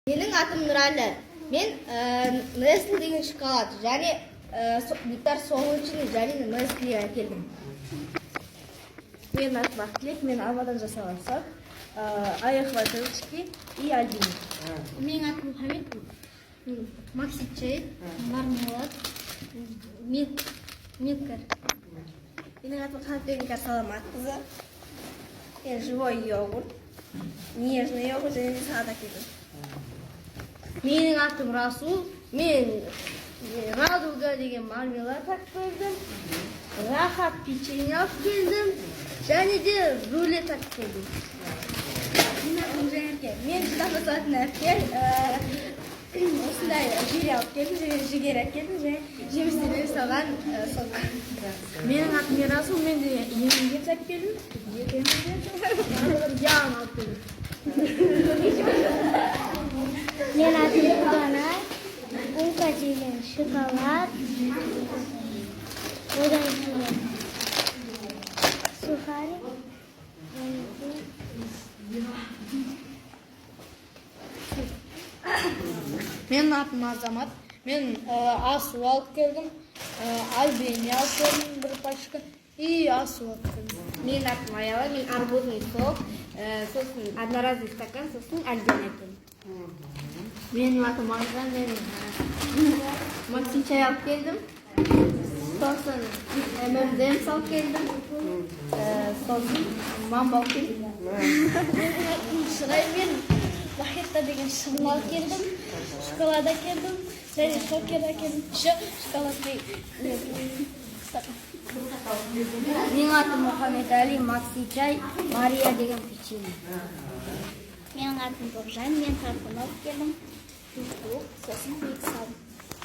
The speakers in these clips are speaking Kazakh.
Менің атым Нұрәлі. Мен Нестле деген шоколад және нектар солнечный және Нестле әкелдім. Менің атым Ақтілек, мен алмадан жасалған сок, ореховые трубочки и Альбини. Менің атым Мұхаммед. Макси чай, мармелад, милкер. Менің атым Қанатбек Саламатқызы. Мен живой йогурт, нежный йогурт және де салат әкелдім. Менің атым Расул. Мен Радуга деген мармелад алып келдім. Рахат печенье алып келдім. Және де рулет алып келдім. Менің атым Жанерке. Мен жылдам жасалатын әпкел, осындай желе алып келдім және жүгері әкелдім және жемістерден жасалған сок. Менің атым Ерасыл, мен де M&M's алып келдім. Екі M&M's. Ян алып келдім. Мен атым Дана, Умка деген шоколад, одан кейін сухарик, одан кейін Менің атым Азамат. Мен Асу алып келдім. Альбени алып келдім бір пачка. И Асу алып келдім. Менің атым Аяла, мен арбузный сок, сосын одноразовый стакан, сосын Альбини әкелдім. Менің атым Арзан, мен Макси чай алып келдім. Сосын M&M's алып келдім. Сосын мамба алып келдім. Менің атым Шырай, мен Мохито деген шырын алып келдім, шоколад әкелдім, және шокер әкелдім, еще шоколадный стакан. Менің атым Мұхаммед Али, Макси чай, Мария деген печенье. Менің атым Тоғжан, мен тархун алып келдім, сосын микс алдым.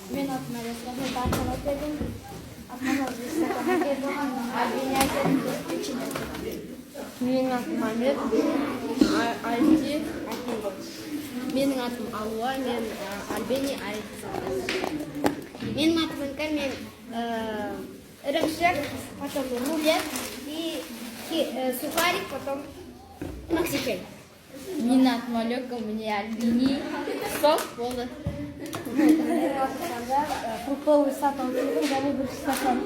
Менің атым Әлиасқар, мен тархун алып келдім. Одноразовый стакан әкелдім, Альбини әкелдім, печенье әкелдім. Менің атым Амет, Айти әкелдім. Менің атым Алуа, мен Альбени Айти. Менің атым Іңкәр, мен ірімшік, потом рулет и сухарик, потом Макси чай. Менің атым Алека, мне Альбини, сок болды. Фруктовый сад алып келдім және бір стакан.